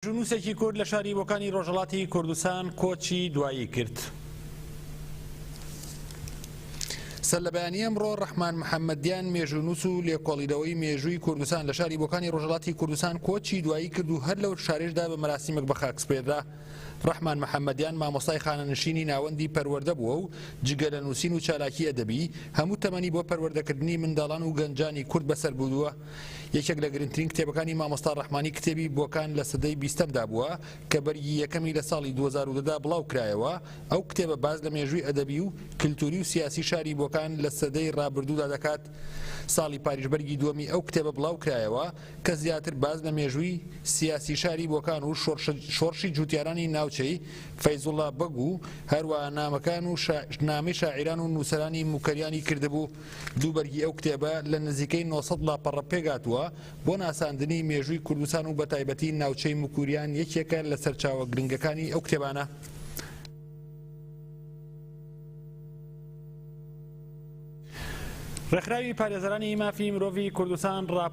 مێژوونووسێکی کورد لە شاری بۆکانی ڕۆژهەڵاتی کوردستان کۆچی دوایی کرد. سەرلەبەیانی ئەمڕۆ ڕەحمان محەممەدیان مێژوونووس و لێکۆڵیرەوەی مێژووی کوردستان لە شاری بۆکانی ڕۆژهەڵاتی کوردستان کۆچی دوایی کرد و هەر لەو شارێشدا بە مەراسیمێک بە خاک سپێردرا. ڕەحمان محەممەدیان مامۆستای خانەنشینی ناوەندی پەروەردە بووە و جگە لە نووسین و چالاکی ئەدەبی، هەموو تەمەنی بۆ پەروەردەکردنی منداڵان و گەنجانی کورد بەسەر بردووە. یەکێک لە گرنگترین کتێبەکانی مامۆستا ڕەحمانی کتێبی بۆکان لە سەدەی بیستەمدا بووە کە بەرگی یەکەمی لە ساڵی 2010 دا بڵاو کرایەوە، ئەو کتێبە باس لە مێژووی ئەدەبی و کلتوری و سیاسی شاری بۆکان لە سەدەی ڕابردوودا دەکات. ساڵی پاریش بەرگی دووەمی ئەو کتێبە بڵاو کرایەوە کە زیاتر باس لە مێژووی سیاسی شاری بۆکان و شۆڕشی جوتیارانی ناوچەی فەیزوڵا بەگ و هەروەها نامەکان و نامەی شاعیران و نووسەرانی موکریانی کردبوو. دوو بەرگی ئەو کتێبە لە نزیکەی 900 لاپەڕە پێکهاتووە، بۆ ناساندنی مێژووی کوردستان و بەتایبەتی ناوچەی موکوریان یەکێکە لە سەرچاوە گرنگەکانی ئەو کتێبانە. ڕێکخراوی پارێزەرانی مافی مرۆڤی کوردستان ڕاپۆرتی.